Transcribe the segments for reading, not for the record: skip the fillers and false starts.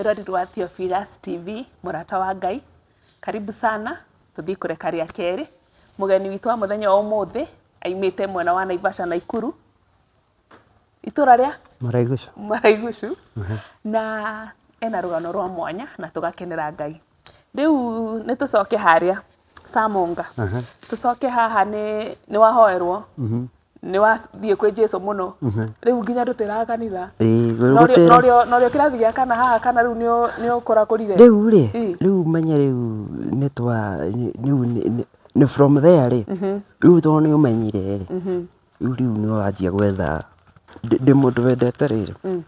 Mwĩroreri wa Theophilus TV, mũrata wa Ngai, karibu sana, tũthiĩ kũreka rĩa kerĩ. Mũgeni witũ wa mũthenya wa ũmũthĩ aimĩte mwena wa Naivasha Naikuru, itũra rĩa Maraigucu. Maraigucu, na ena rũgano rwa mwanya na tũgakenera Ngai. Rĩu nĩ tũcoke harĩa Samonga, tũcoke haha nĩ wahoerwo, nĩ wathiĩ kwĩ Jesu mũno, rĩu nginya ndũtĩraga kanitha. Ĩĩ, Norĩo gũtĩra. Norĩo kĩrathi gĩa kana haha kana rĩu nĩ ũkũrakũrire? Rĩu rĩ, Ĩ. rĩu menye rĩu nĩ twa rĩu nĩ from there rĩ, rĩu tondũ nĩ ũmenyire rĩ, rĩu nĩ wanjia gwetha, ndĩ mũndũ wendete rĩrĩ,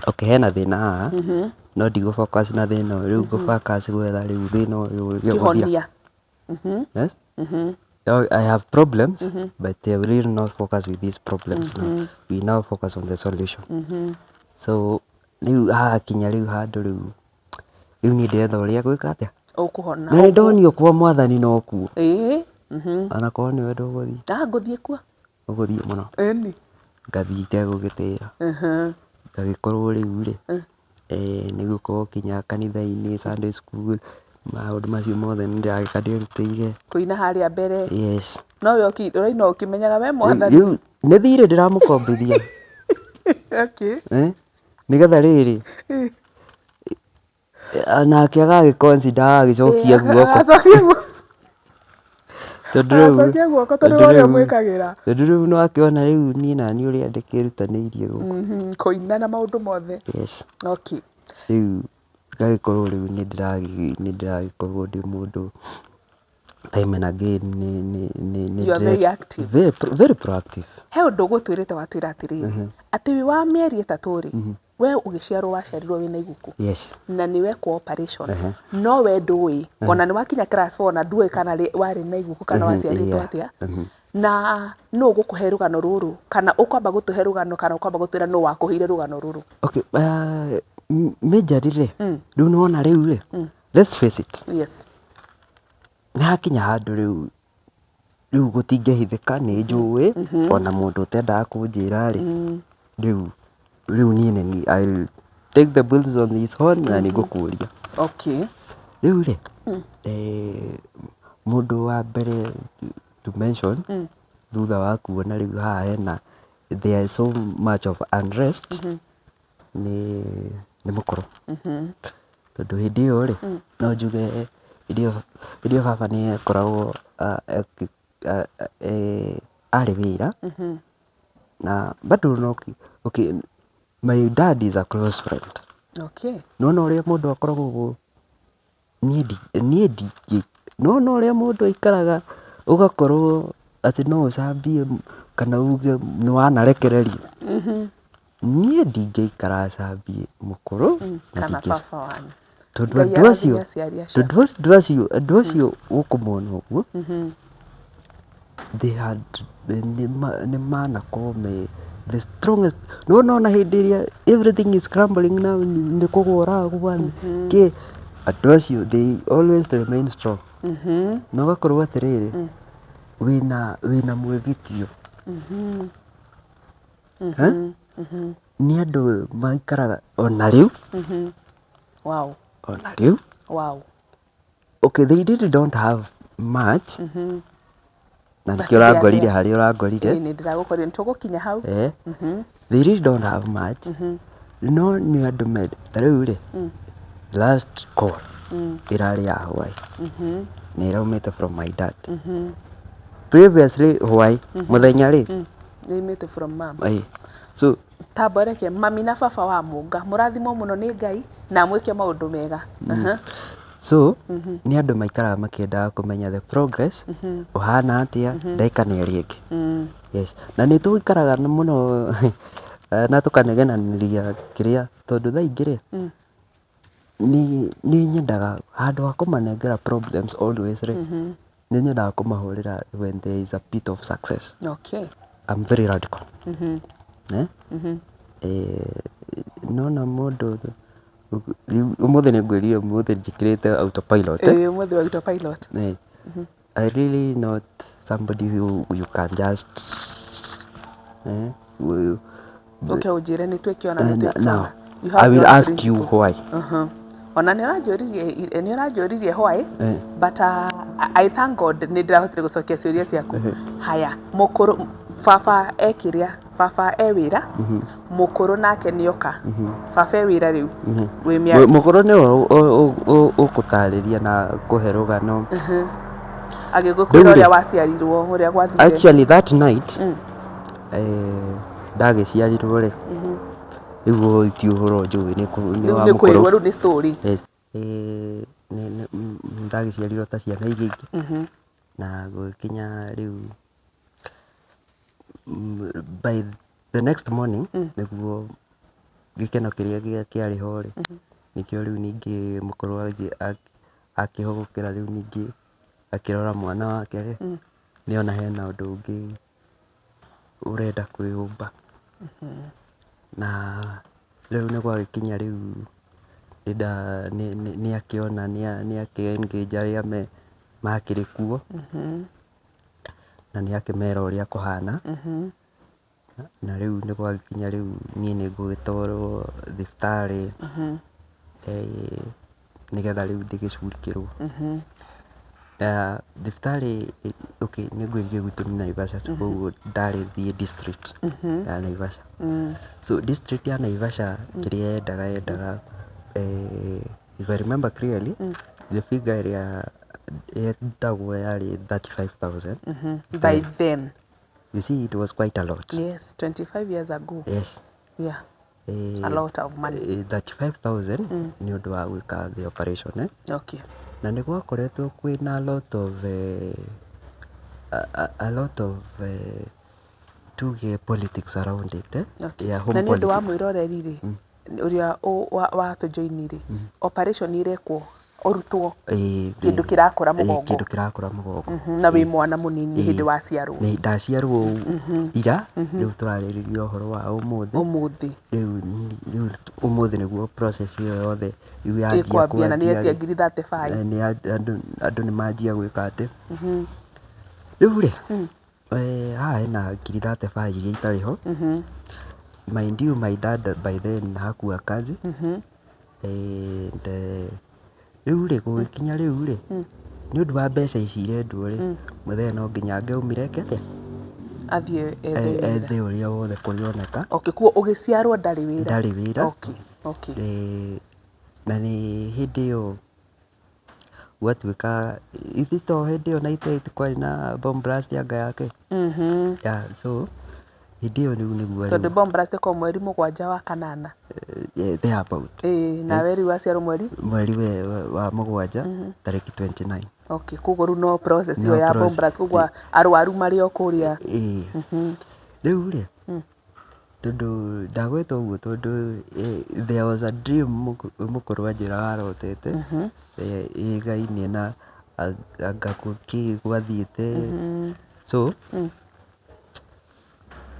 okay hena thĩna haha, no ndigũ focus na thĩna ũyũ, rĩu ngũ focus gwetha rĩu thĩna ũyũ ũrĩa ũgũthira. Kĩhonia. Yes? Oh, I have problems, but I will not focus with these problems now. We now focus on the solution. So, rĩu hakinya rĩu handũ rĩu niĩ ndĩretha ũrĩa gwĩka atĩa. Ũkũhona. Na nĩ ndonio kwa mwathani no kuo. Ĩĩ. Onakorwo nĩwe ndũgũthiĩ. Ah, ngũthiĩ kuo. Ũgũthiĩ mũno. Ĩni. Ngathiĩ itegũgĩtĩra. Ngagĩkorwo rĩu rĩ, nĩ gũkorwo nginya kanitha-inĩ, Sunday school, maũndũ macio mothe nĩ ndĩragĩka ndĩrutĩire. Kũina harĩa mbere. Yes. No we ũraina ũkĩmenyaga we mwathani. Rĩu nĩ thirĩ ndĩramũkombithia. Okay. Nĩgetha rĩrĩ, nake agagĩ consider agagĩcokia guoko. Agacokia guoko. Tondũ rĩu Agacokia guoko tondũ we ũrĩa ũmwĩkagĩra. Tondũ rĩu nĩ wakĩona rĩu niĩ naniĩ ũrĩa ndĩkĩrutanĩirie gũkũ. Kũina na maũndũ mothe. Yes. Okay. Rĩu ngagĩkorwo rĩu nĩ ndĩragĩkorwo ndĩ mũndũ time and again nĩ You are very active. Very, very proactive. He ũndũ ũgũtwĩrĩte watwĩra atĩrĩrĩ, atĩ wĩ wa mĩeri 3 rĩ, we ũgĩciarwo waciarirwo wĩna iguku. Yes. Na nĩ wekwo operation. No we ndũĩ, ona nĩ wakinya class 4 na ndũĩ kana warĩ na iguku kana waciarĩtwo atĩa. Na nũ ũgũkũhe rũgano rũrũ, kana ũkwamba gũtũhe rũgano kana ũkwamba gũtwĩra nũ wakũheire rũgano rũrũ? Okay, majorly rĩ, rĩu nĩ wona rĩu rĩ, let's face it. Yes. Nĩ hakinya handũ rĩu gũtingĩhithĩka nĩ njũĩ, ona mũndũ ũtendaga kũnjĩra rĩ, rĩu niĩ nĩ niĩ I'll take the bulls on his horn na nĩ ngũkũria. Okay. Rĩu rĩ, mũndũ wa mbere to mention, thutha wa kuona rĩu haha hena there is so much of unrest, nĩ mũkũrũ. Tondũ hĩndĩ ĩyo rĩ, no njuge hĩndĩ ĩyo baba nĩ akoragwo arĩ wĩra, na bado no okay, my dad is a close friend. Okay. Nĩwona ũrĩa mũndũ akoragwo niĩ ndingĩ, nĩwona ũrĩa mũndũ aikaraga ũgakorwo atĩ no ũcambie kana uge nĩ wanarekererio. Niĩ ndingĩikara cambie mũkũrũ na Kana ndingĩ baba wanyu. Tondũ Ngai andũ arathime acio aciari acio. Tondũ andũ acio ũkũmona ũguo, they had nĩ manakorwo me the strongest. Nĩwona ona hĩndĩ ĩrĩa everything is crumbling now, nĩ kũgũa ũragũa kĩ, andũ acio they always remain strong. Na ũgakorwo atĩrĩrĩ, wĩna mwĩgitio. Eh? Nĩ andũ maikaraga ona rĩu. Ona rĩu. Okay, they really don't have much. Na But nĩkĩo they are ũrangorire there. harĩa ũrangorire. Ĩĩ, nĩ ndĩragũkorire, nĩ tũgũkinya hau. They really don't have much. No nĩ andũ ta rĩu rĩ, last call ĩrarĩ ya hwaĩ. Na ĩraumĩte from my dad. Previously hwaĩ, mũthenya rĩ, Nĩ imĩte from mom. So Tamba reke mami na baba wa Mũnga mũrathimwo mũno nĩ Ngai na mwĩke maũndũ mega. So nĩ andũ maikaraga makĩendaga kũmenya the progress ũhana atĩa ndagĩka na ĩrĩa ĩngĩ. Yes. Na nĩ tũikaraga mũno na tũkanegenanĩria kĩrĩa tondũ thaa ingĩ rĩ, nĩ nyendaga handũ ha kũmanengera problems always rĩ, nĩ nyendaga kũmahũrĩra when there is a bit of success. I'm very radical. Eh? Nona mũndũ rĩu ũmũthĩ nĩ ngwĩrire ũmũthĩ njĩkĩrĩte autopilot, eh? Ĩĩ, ũmũthĩ wa autopilot. I really not somebody who you can just Ũke ũnjĩre nĩ twĩke ona nĩ twĩke now ona. You have I will your own ask you principle. why. Ona nĩ ũranjũririe why, Eh. but I thank God nĩ ndĩrahotire gũcokia ciũria ciaku. Haya, mũkũrũ, baba ekĩrĩa, baba e wĩra, mũkũrũ nake nĩoka. Baba e wĩra rĩu wĩ mĩaka Mũkũrũ nĩwe ũkũtarĩria na kũhe rũgano. Agĩgũkwĩra Rĩu rĩ- ũrĩa waciarirwo, ũrĩa gwathire. Actually that night, ndagĩciarirwo rĩ, rĩu ũyũ ti ũhoro njũĩ, nĩ nĩ Rĩu wa nĩ kwĩrwo. mũkũrũ. Rĩu nĩ story. Yes. Ndagĩciarirwo ta ciana iria ingĩ na gũgĩkinya rĩu by the next morning nĩguo gĩkeno kĩrĩa kĩarĩ ho rĩ, nĩkĩo rĩu ningĩ mũkũrũ akĩhũgũkĩra rĩu ningĩ akĩrora mwana wake rĩ, nĩona hena ũndũ ũngĩ ũrenda kwĩyũmba. Na rĩu nĩ gwagĩkinya rĩu nĩ akĩona nĩ akĩ engage arĩa me makĩrĩ kuo na nĩ akĩmera ũrĩa kũhana. Na rĩu nĩ gwagĩkinya rĩu niĩ nĩ ngũgĩtwarwo thibitarĩ nĩgetha rĩu ndĩgĩcurikĩrwo. Na thibitarĩ, okay, nĩ ngwĩrire gwitũ nĩ Naivasha, koguo ndarĩ thiĩ district ya Naivasha. So district ya Naivasha kĩrĩa yendaga, if I remember clearly, the figure ĩrĩa yendagwo yarĩ 35,000. By then. You see, it was quite a lot. Yes, 25 years ago. Yes. Yeah. A lot of money. 35,000 nĩ ũndũ wa gwĩka the operation, eh? Okay. Na nĩ gwakoretwo kwĩna a lot of a lot of tuge politics around it, eh? Okay. Yeah, home Na nĩ ũndũ wa politics. mwĩroreri rĩ, ũrĩa watũjoini rĩ, operation ĩrekwo ũrutwo kĩndũ kĩrakũra mũgongo. Kĩndũ kĩrakũra mũgongo. Na wĩ mwana mũnini hĩndĩ waciarwo. Nĩ ndaciarwo ira, rĩu tũrarĩrĩria ũhoro wa ũmũthĩ. Ũmũthĩ. Rĩu ũmũthĩ nĩguo process ĩyo yothe rĩu yanjia. Ĩkwambia na nĩ kwanjia etia rĩ. ngiri 35. Nĩ andũ nĩ manjia gwĩka atĩ rĩu rĩ, haha hena ngiri 35 iria itarĩ ho. Mind you, my dad by then hakuwa kazi and rĩu rĩ, gũgĩkinya rĩu rĩ, nĩ ũndũ wa mbeca ici irendwo rĩ, mũthee no nginya angĩaumire eke atĩa? Athiĩ ethe wĩra. Ethe ũrĩa wothe kũrĩoneka. Okay, kuo ũgĩciarwo ndarĩ wĩra. Ndarĩ wĩra. Okay. Na nĩ hĩndĩ ĩyo gwatuĩka ithuĩ to hĩndĩ ĩyo 98 kwarĩ na bomb blast anga yake. Yeah, so hĩndĩ ĩyo rĩu nĩguo Tondũ rĩu bomb blast ĩkoragwo mweri 7 wa kanana. There about. Ĩĩ, nawe rĩu waciarwo mweri? Mweri wa 7 tarĩki 29. Okay, koguo rĩu no process ĩyo No ya bomb process. blast, koguo arwaru marĩ o kũrĩa. Ĩĩ. Rĩu rĩ, tondũ ndagwĩta ũguo tondũ there was a dream mũkũrũ anjĩra warotete ĩgainie na anga kĩ gwathiĩte. So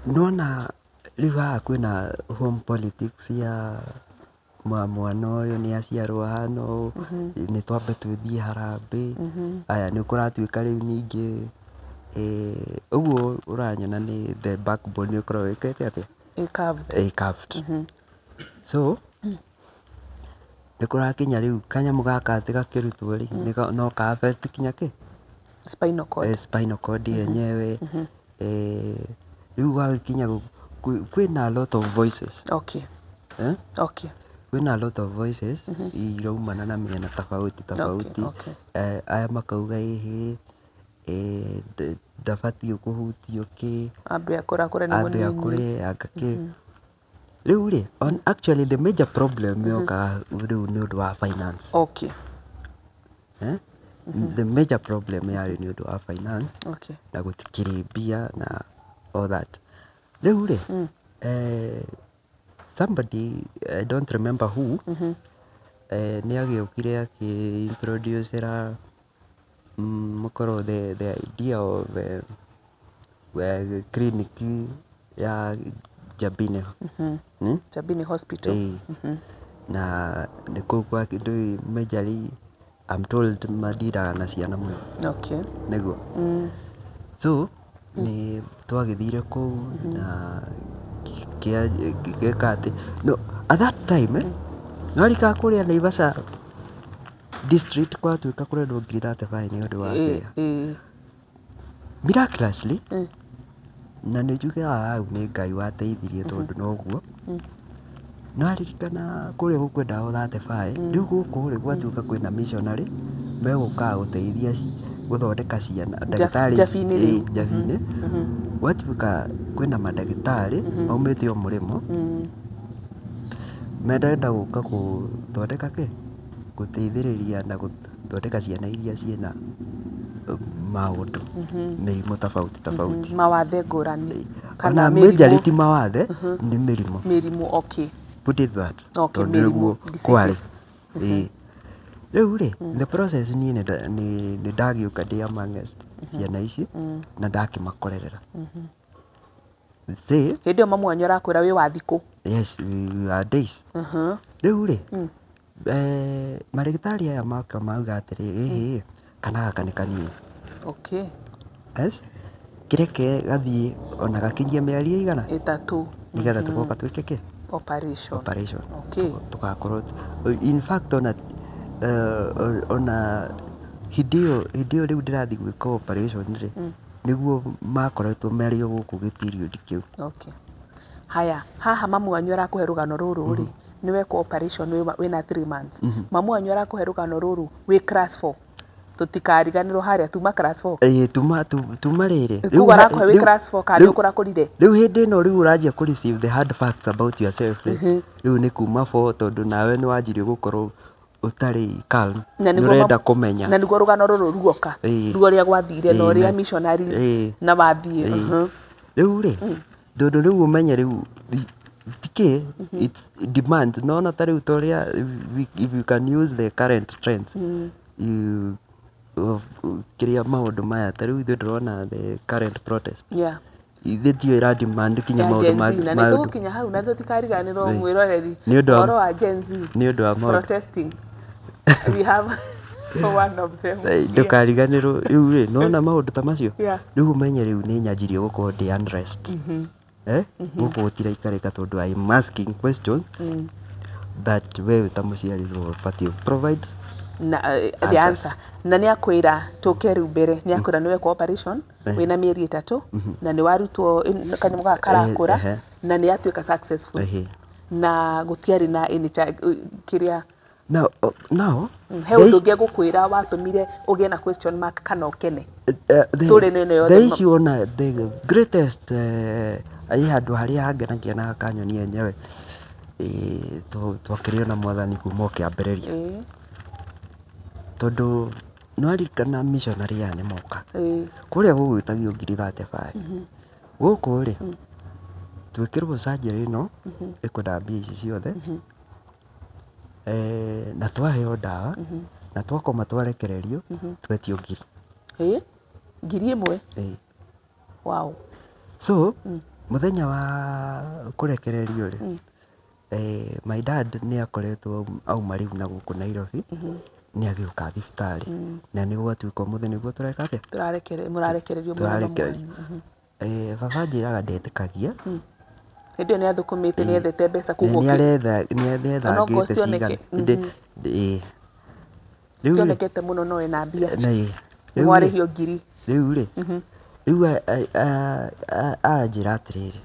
nĩwona rĩu haha kwĩna home politics ya mwana ũyũ nĩ aciarwo ahana ũũ, nĩ twambe twĩthiĩ harambee. Aya, nĩ kũratuĩka rĩu ningĩ ũguo ũranyona nĩ the backbone ĩkoragwo ĩkĩte atĩa? Ĩ curved. Ĩ curved. So nĩ kũrakinya rĩu kanyamũ gaka atĩ gakĩrutwo rĩ, no ka affect kinya kĩ? Spinal cord. Spinal cord yenyewe. Rĩu gwagĩkinya kwĩna a lot of voices. Eh? Okay. Kwĩna a lot of voices iraumana na mĩena tofauti tofauti. Aya makauga ĩhĩ, ndabatiĩ kũhutio kĩ. Ambe akũre, akũre nĩ Ambe mũnini. Akũre anga kĩ. Rĩu rĩ, actually the major problem yokaga rĩu nĩ ũndũ wa finance. Eh? The major problem yarĩ nĩ ũndũ wa finance na gũtikĩrĩ mbia na all that. Rĩu rĩ, somebody, I don't remember who, nĩ agĩũkire akĩ introduce ĩra mũkũrũ the idea of clinic ya Njabini. Njabini Hospital. Ĩĩ. Na nĩ kũu kwa ndũĩ majorly I'm told mandiraga na ciana mũno. Nĩguo. So nĩ twagĩthire kũu na gĩka atĩ no At that time, no rikaga kũrĩa Naivasha district kwatuĩka kũrendwo ngiri 35 nĩ ũndũ wa kĩrĩa. Miraculously, na nĩ njugaga hau nĩ Ngai wateithirie tondũ noguo, no aririkana kũrĩa gũkwendagwo 35, rĩu gũkũ rĩ gwatuĩka kwĩna missionary megũkaga gũteithia gũthondeka ciana, ndagĩtarĩ. Njabi-inĩ rĩu. Ĩĩ, Njabi-inĩ. Gwatuĩka kwĩna mandagĩtarĩ maumĩte o mũrĩmo, marenda gũka gũthondeka kĩ? Gũteithĩrĩria na gũthondeka ciana iria ciĩna maũndũ, mĩrimũ tofauti tofauti. Mawathe ngũrani kana Ona mĩrimũ. Majority mawathe nĩ mĩrimũ. Mĩrimũ, okay. Put it that. Okay, Tondũ mĩrimũ, nĩguo kwarĩ. diseases. Ĩĩ. Rĩu rĩ, the process niĩ nĩ ndagĩũka ndĩ amongst ciana ici na ndakĩmakorerera. Say, Hĩndĩ ĩyo mamu wanyu arakwĩra wĩ wa thikũ? Yes, we are days. Rĩu rĩ, marĩgĩtarĩ aya maka mauga atĩrĩrĩ, ĩhĩ, kana gaka nĩ kanini. Yes, kĩreke gathiĩ ona gakinyie mĩeri ĩigana? 3. Nĩgetha tũgoka twĩke kĩ? Operation. Operation. Tũgakorwo in fact ona hĩndĩ ĩyo rĩu ndĩrathiĩ gwĩka operation rĩ, nĩguo makoretwo marĩ o gũkũ gĩ period kĩu. Okay. Haya, haha mamu wanyu arakũhe rũgano rũrũ rĩ, nĩ wekwo operation wĩna 3 months. Mamu wanyu arakũhe rũgano rũrũ wĩ class 4. Tũtikariganĩrwo harĩa tuma class 4. Ĩĩ, tuma rĩrĩ. Koguo arakũhe wĩ class 4 kana nĩ ũkũrakũrire? Rĩu hĩndĩ ĩno rĩu ũranjia kũ receive the hard facts about yourself rĩ, rĩu nĩ kuma 4 tondũ nawe nĩ wanjirie gũkorwo ũtarĩ calm. Na nĩ nĩguo ũrenda kũmenya. Na nĩguo rũgano rũrũ ruoka. Ruo rĩa gwathire na ũrĩa missionaries na wathiĩ. Rĩu rĩ, tondũ rĩu ũmenye rĩu tikĩ it's demand nona ta rĩu ta ũrĩa if you can use the current trends, you, kĩrĩa maũndũ maya ta rĩu ithuĩ ndĩrona the current protest, ithuĩ tiyo ĩra demand kinya ya maũndũ Gen Z na nĩ maũndũ tũgũkinya hau na tũtikariganĩrwo, mwĩroreri, Nĩ ũndũ wa- ũhoro wa Gen Z nĩ ũndũ wa maũndũ protesting. We have one of them here. Ndũkariganĩrwo rĩu rĩ, nona maũndũ ta macio. Rĩu ũmenye rĩu nĩ nyanjirie gũkorwo ndĩ unrest, gũkũ gũtiraikarĩka tondũ I'm asking questions that we ta mũciari nĩwe ũbatiĩ provide na the answers. Answer na nĩ akwĩra tũke rĩu mbere nĩ akwĩra nĩ wekwo operation wĩna mĩeri 3 na nĩ warutwo kanyamũ gaka karakũra na nĩ yatuĩka successful na gũtiarĩ na any kĩrĩa. Now, now He ũndũ ũngĩ egũkwĩra watũmire ũgĩe na question mark kana ũkene? Story ĩno yothe. The issue ona the greatest, ĩ handũ harĩa hangenagia na hakanyonia enyewe, twakĩrĩ ona mwathani kuma o kĩambĩrĩria, tondũ nĩwaririkana missionary aya nĩ moka kũrĩa gũgwĩtagio ngiri 35, gũkũ rĩ twĩkĩrwo surgery ĩno ĩkwenda mbia ici ciothe, na twaheo ndawa na twakoma twarekererio twetio ngiri. Ĩĩ, 1000? Ĩĩ. Wow. So mũthenya wa kũrekererio rĩ, my dad nĩ akoretwo auma rĩu na gũkũ Nairobi, nĩ agĩũka thibitarĩ na nĩ gwatuĩka ũmũthĩ nĩguo tũreka atĩa? Mũrarekererio mwĩna mamu Tũrarekererio. wanyu. Baba anjĩraga ndetĩkagia. Hĩndĩ ĩyo nĩ athũkũmĩte, nĩ ethete mbeca koguo nĩ aretha nĩ Onokorwo ethangĩte cioneke- cigana. Ĩĩ. Rĩu rĩ, cionekete mũno no ena mbia. Na ĩĩ. Nĩ Rĩu rĩ, mwarĩhio ngiri. Rĩu aranjĩra atĩrĩrĩ,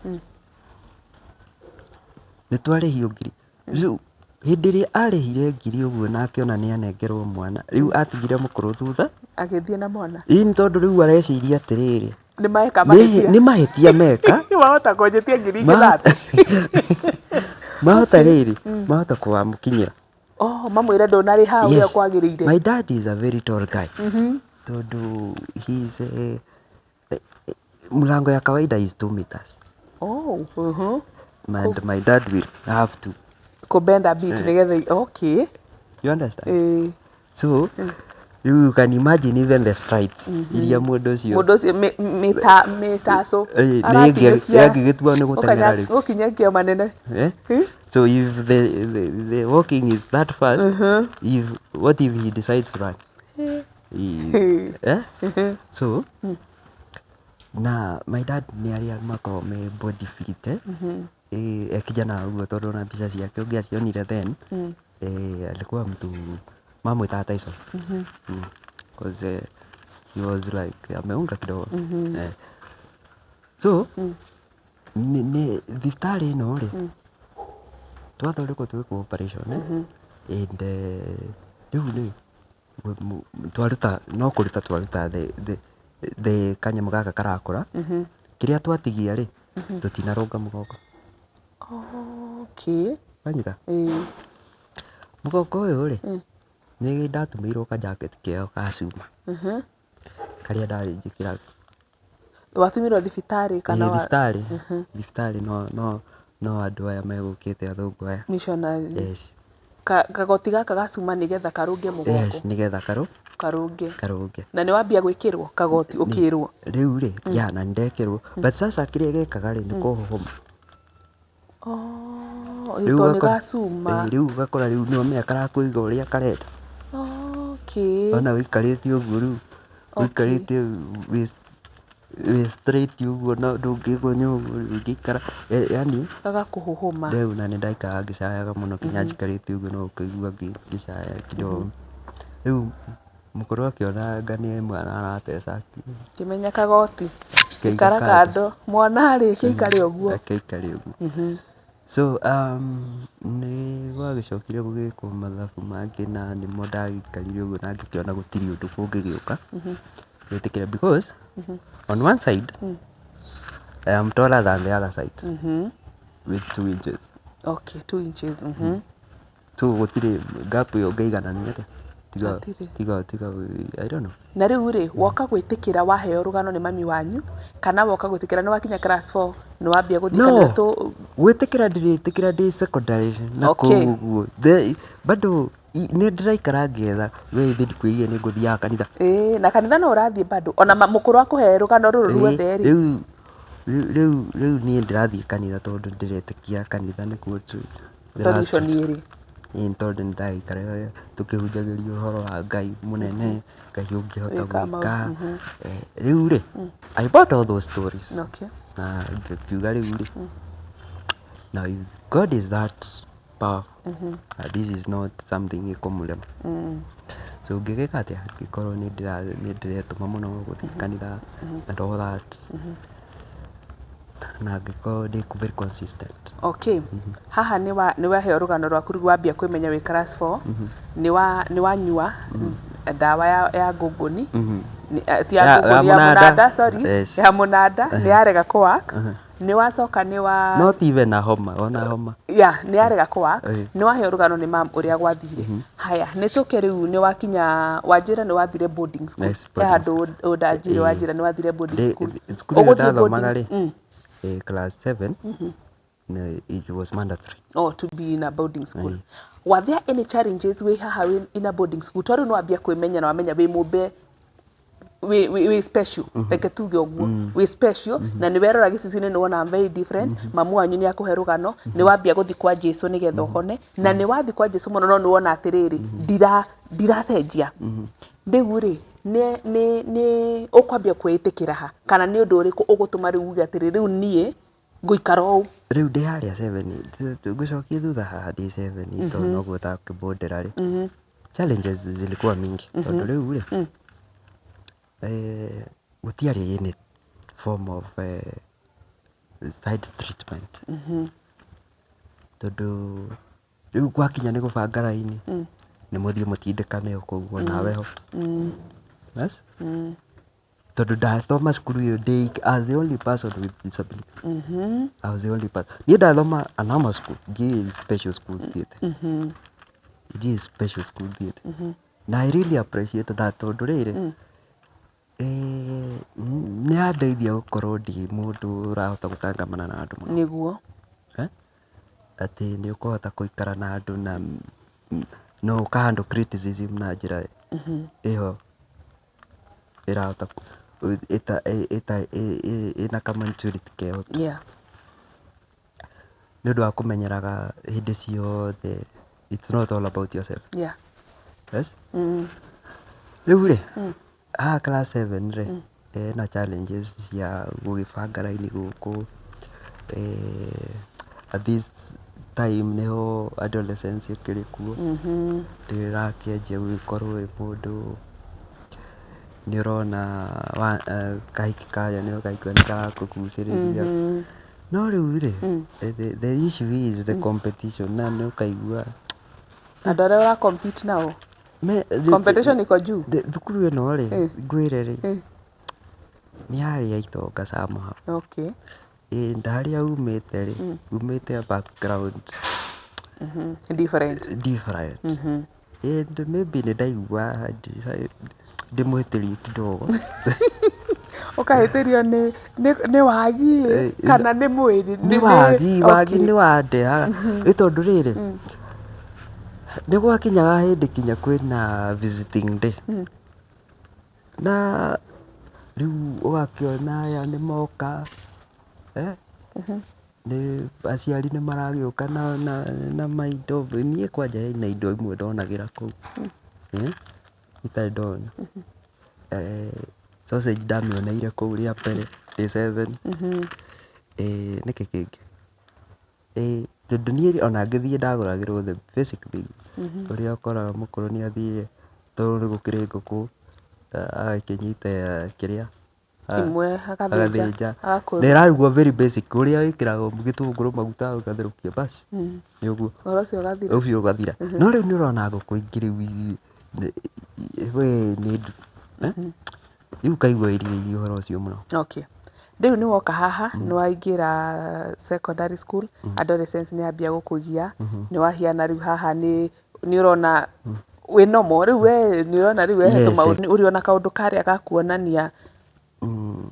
nĩ twarĩhio ngiri. Rĩu hĩndĩ ĩrĩa arĩhire ngiri ũguo na akĩona nĩ anengerwo mwana, rĩu atigire mũkũrũ thutha. Agĩthiĩ na mwana. Ĩĩ, nĩ tondũ rĩu areciria atĩrĩrĩ, nĩ maeka mahĩtia. Nĩ mahĩtia meka. Wahota kũnjĩtia ngiri ingĩ 30. Mahota rĩrĩ, mahota kũmũkinyĩra. Oh, mamwĩre ndũnarĩha ũrĩa Yes. kwagĩrĩire. My dad is a very tall guy, tondũ he is mlango ya kawaida is 2 meters and my dad will have to Kũbenda bit nĩgetha, okay. You understand? Ĩĩ. So you can imagine even the strides iria mũndũ ũcio Mũndũ ũcio mĩtacũ. Ĩĩ, nĩ ĩngĩgĩtua nĩ gũteng'era rĩu. Gũkinyia manene. Eh? So if the walking is that fast, if what if he decides to run? Eh? So na my dad nĩ arĩa makoragwo me body fit, eh? E kijana ũguo tondũ ona mbica ciake ũngĩacionire then, alikuwa mtu mamwĩtaga Tyson. 'Cause he was like ameunga kidogo. So nĩ thibitarĩ ĩno rĩ, twathondekwo twĩkwo operation and rĩu rĩ twaruta no kũruta twaruta the kanyamũ gaka karakũra, kĩrĩa twatigia rĩ, tũtinarũnga mũgongo. Wanyita? Ĩĩ. Mũgongo ũyũ rĩ, nĩ ndatumĩirwo ka jacket keo ka cuma karĩa ndarĩ njĩkĩraga. Watumirwo thibitarĩ kana Ĩĩ, thibitarĩ. Thibitarĩ no andũ aya megũkĩte athũngũ aya. Missionaries. Yes. Kagoti gaka ga cuma nĩgetha karũnge mũgongo. Yes, nĩgetha Karũnge. Karũnge. Na nĩ wambia gwĩkĩrwo kagoti ũkĩrwo? Rĩu rĩ, ya na nĩ ndekĩrwo, but sasa kĩrĩa gekaga rĩ, nĩ kũhũhũma. Oh, Rĩu tondũ nĩ ũgakora ga cuma. Ĩĩ, rĩu ũgakora rĩu nĩ wamenya karakũiga ũrĩa karenda. Ona ũikarĩte ũguo rĩu, ũikarĩte wĩ straight ũguo na ndũngĩgonya ũguo ũngĩikara, yaani Gagakũhũhũma. Rĩu na nĩ ndaikaraga ngĩcayaga mũno nginya njikarĩte ũguo no ũkũigua ngĩcaya kidogo. Rĩu mũkũrũ akĩona anga nĩ mwana arateca. Kĩmenya kagoti. Kĩiga Ikara kando. Kando. Mwana rĩ, kĩikare ũguo. Reke aikare ũguo. So nĩ gwagĩcokire gũgĩkwo mathabu mangĩ na nĩmo ndagĩikarire ũguo na ngĩkĩona gũtirĩ ũndũ kũngĩgĩũka gwĩtĩkĩra because on one side I am taller than the other side with 2 inches. Okay, 2 inches. So gũtirĩ gap ĩyo ũngĩiganania atĩa tiga Hatirĩ. Tiga I don't know. Na rĩu rĩ, woka gwĩtĩkĩra waheo rũgano nĩ mami wanyu kana woka gwĩtĩkĩra nĩ wakinya class 4 nĩ wambia gũthiĩ No. kanitha tũ Gwĩtĩkĩra ndĩrĩtĩkĩra ndĩ secondary na kũu ũguo. Bado nĩ ndĩraikara ngĩetha we ithe ndikwĩrire nĩ ngũthiaga kanitha. Ĩĩ, na kanitha no ũrathiĩ bado ona mũkũrũ akũhe rũgano rũrũ ruothe rĩ. Rĩu niĩ ndĩrathiĩ kanitha tondũ ndĩretĩkia kanitha nĩkuo the last Solution ĩrĩ. Ĩĩ, tondũ nĩ ndagĩikaraga tũkĩhunjagĩrio ũhoro wa Ngai mũnene, Ngai ũngĩhota Gwĩka gwĩka. Rĩu rĩ, I bought all those stories na ngĩkiuga rĩu rĩ, now if God is that powerful, this is not something ĩkũmũrema. So ngĩgĩka atĩa, ngĩkorwo nĩ ndĩretũma mũno gũthiĩ kanitha and all that na ngĩkorwo ndĩ very consistent. Okay, haha nĩ waheo rũgano rwaku rĩu wambia kwĩmenya wĩ class 4, nĩ wanyua ndawa ya ngũngũni. Ti ya Ya ngũngũni, ya mũnanda. mũnanda, sorry. Yes. Ya mũnanda nĩ yarega kũ work. Nĩ wacoka nĩ wa Not even a homa, ona homa. Ya, nĩ yarega kũ work. Nĩ waheo rũgano nĩ mam ũrĩa gwathire. Haya, nĩ tũke rĩu nĩ wakinya wanjĩra nĩ wathire boarding school. Yes, He boarding. handũ ũndanjĩre wanjĩra nĩ wathire boarding school. Cukuru ĩyo Ũgũthiĩ ndathomaga boarding rĩ, class 7, it was mandatory. Oh, to be in a boarding school. Were there any challenges wĩ haha wĩ in a boarding school? Tondũ rĩu nĩ wambia kwĩmenya na wamenya wĩ mũmbe wĩ special, reke tuge ũguo, wĩ special, na nĩ werora gĩcicio-inĩ nĩ wona I'm very different. Mamu wanyu nĩ akũhe rũgano, nĩ wambia gũthiĩ kwa Jesu nĩgetha ũhone, na nĩ wathiĩ kwa Jesu mũno no nĩ wona atĩrĩrĩ ndiracenjia. Rĩu rĩ, nĩ ũkwambia kwĩĩtĩkĩra ha kana nĩ ũndũ ũrĩkũ ũgũtũma rĩu uge atĩrĩ rĩu niĩ ngũikara ũũ? Rĩu ndĩ harĩa seven, ngũcokie thutha haha ndĩ seven tondũ noguo ũtakĩbondera rĩ, challenges zilikuwa mingi tondũ rĩu rĩ, gũtiarĩ any form of side treatment tondũ rĩu gwakinya nĩ gũbanga raini nĩ mũthiĩ mũtindĩkane o kũu onawe ho. Yes? Tondũ ndathoma cukuru ĩyo ndĩ as the only person with disability. I was the only person. Niĩ ndathoma a normal school, ndiũĩ special school thiĩte. Ndiũĩ special school thiĩte. Na I really appreciate that tondũ rĩrĩ, nĩ yandeithia gũkorwo ndĩ mũndũ ũrahota gũtangamana na andũ mũno. Eh? Atĩ nĩ ũkũhota gũikara na andũ na no ũka handle criticism na njĩra ĩho ĩrahota ĩna ka maturity keho. Nĩ ũndũ wa kũmenyeraga hĩndĩ ciothe it's not all about yourself. Yes? Rĩu rĩ, haha class 7 rĩ, ena challenges cia gũgĩbanga raini gũkũ. At this time nĩho adolescence ĩkĩrĩ kuo. Ndĩrakĩanjia gũgĩkorwo wĩ mũndũ nĩ ũrona kahiki karĩa nĩ ũkaigua nĩ karakũgucĩrĩria. No rĩu rĩ, the issue is the competition na nĩ ũkaigua Andũ arĩa ũra compete nao. Competition iko juu. Thukuru ĩno rĩ, ngwĩre rĩ, nĩ yarĩ ya itonga somehow. Ĩĩ harĩa umĩte rĩ, umĩte background Different. Different. And maybe nĩ ndaigua ndĩmũhĩtĩrie kidogo. Ũkahĩtĩrio nĩ wagi kana nĩ mwĩrĩ? Nĩ wagi, wagi nĩ wandehaga. Nĩ tondũ rĩrĩ, nĩ gwakinyaga hĩndĩ kinya kwĩna visiting day. Na rĩu ũgakĩona aya nĩ moka, nĩ aciari nĩ maragĩũka na maindo. Niĩ kwanja hena indo imwe ndonagĩra kũu, itarĩ ndona. Sausage ndamĩoneire kũu rĩa mbere ndĩ seven. Nĩkĩ kĩngĩ? Tondũ niĩ ona ngĩthiĩ ndagũragĩrwo the basic thing. Ũrĩa ũkoraga mũkũrũ nĩ athiĩ tondũ nĩ gũkĩrĩ ngũkũ, agakĩnyita kĩrĩa Imwe agathĩnja. Agathĩnja. Agakũra. Na ĩrarugwo very basic, ũrĩa wĩkĩraga gĩtũngũrũ, maguta ũgatherũkia bas, nĩ ũguo. Ũhoro ũcio ũgathira. Ũcio ũgathira. No rĩu nĩ ũrona ngũkũ ingĩ rĩu we nĩ rĩu ũkaigua wĩrirĩirie ũhoro ũcio mũno. Okay. Rĩu nĩ woka haha, nĩ waingĩra secondary school, adolescence nĩ yambia gũkũgia, nĩ wahiana rĩu haha nĩ ũrona wĩ normal, rĩu we nĩ ũrona rĩu we he tũmaũndũ, ũrĩ ona kaũndũ karĩa ga kuonania